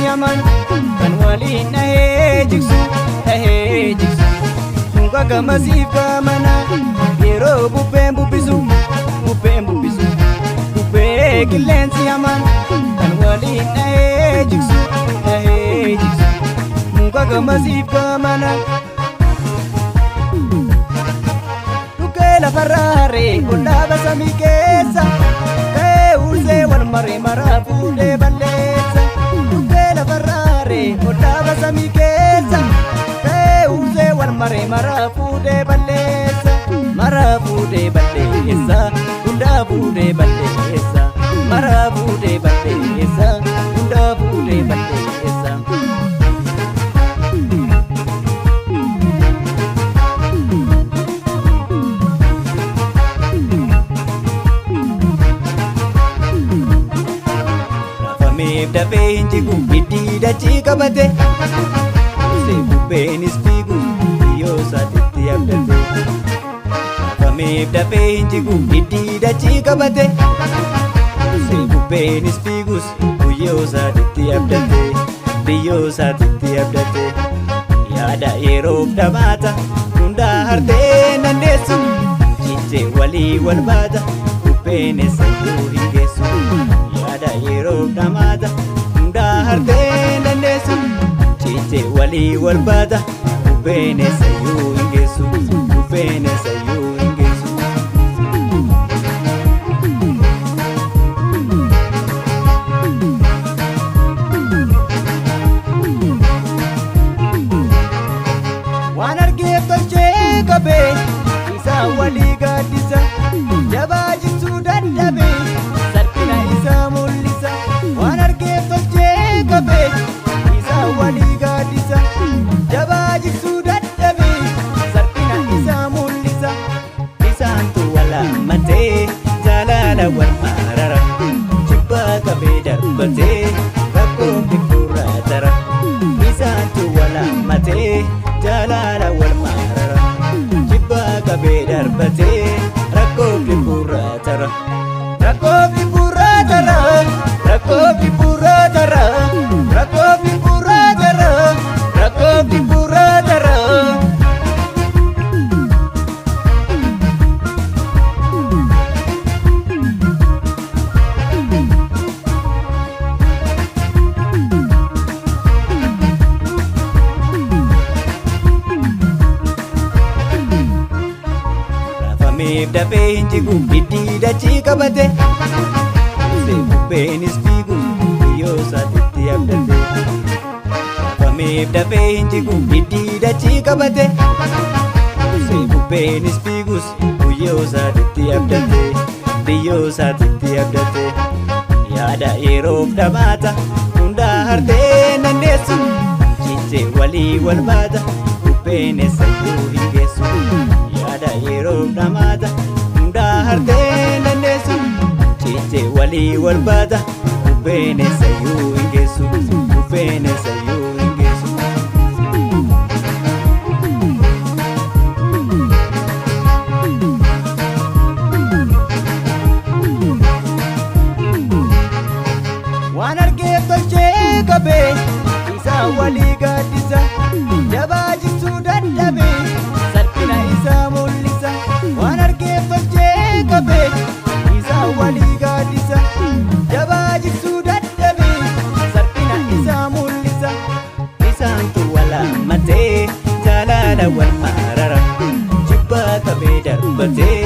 Qilleensi hamaan kan waliin dhahee jigsu dhahee jigsu muka gamasiif gamana yeroo bubbeen bubbisu bubbeen bubbisu bubbee qilleensi hamaan kan waliin dhahee jigsu dhahee jigsu muka gamasiif gamana. Dhukkee lafarraa harree ollaaba samii keessa ka'ee ursee wal maree maraa fuudhee balleessa. Dhukkee lafarraa harree ollaaba samii keessa ka'ee ursee wal maree maraa fuudhee balleessa. Maraa fuudhee balleessa hundaa fuudhee balleessa. Maraa fuudhee balleessa hundaa fuudhee balleessa. Raafameef dafee hin jigu hiddi dachii qabate. Ursee bubbeenis fiigu biyyoo isaatitti abdate. Raafameef dafee hin jigu hiddi dachii qabate. Ursee bubbeenis fiigus guyyoo isaatitti abdate. Biyyoo isaatitti abdate. Yaada yeroof dhamaata hundaa hartee dandeessu. Cichee walii wal baata bubbeen eessayyuu hin geessu. Yaada yeroof dhamaata hundaa hartee dandeessu. Cichee walii wal baata bubbeen eessayyuu hin geessu. Bubbeen eessayyuu hin geessu. Waan argeef tolchee qabee isaa walii gaaddisa jabaa jigsuu dadhabee salphina isaa mul'isa. Waan argeef tolchee qabee isaa walii gaaddisa jabaa jigsuu dadhabee salphina isaa mul'isa. Isaantu wal hammatee jaalala wal marara jibbaa qabee darbatee rakkoon dhibbuurraa tara. Isaantu wal hammatee jaalala wal marara jibbaa qabee darbatee rakkoo dhibbuurraa tara. Rakkoo dhibbuurraa tara. Rakkoo dhibbuurraa tara. Rakkoo dhibbuurraa tara. Rakkoo dhibbuurraa tara. Raafameef dafee hin jigu hiddi dachii qabate. Ursee bubbeenis fiigu biyyoo isaatitti abdate. Raafameef dafee hin jigu hiddi dachii qabate. Ursee bubbeenis fiigus guyyoo isaatitti abdate. Biyyoo isaatitti abdate. Yaada yeroof dhamaata hundaa hartee dandeessu. Cichee walii wal baata bubbeen eessayyuu hin geessu. Yaada yeroof dhamaata hundaa hartee dandeessu. Cichee walii wal baata bubbeen eessayyuu hin geessu. Bubbeen eessayyuu hin geessu. Waan argeef tolchee qabee isaa walii gaaddisa jabaa jigsuu dadhabee salphina isaa mul'isa. Waan argeef tolchee qabee isaa walii gaaddisa jabaa jigsuu dadhabee salphina isaa mul'isa. Isaantu wal hammatee jaalala wal marara jibbaa qabee darbatee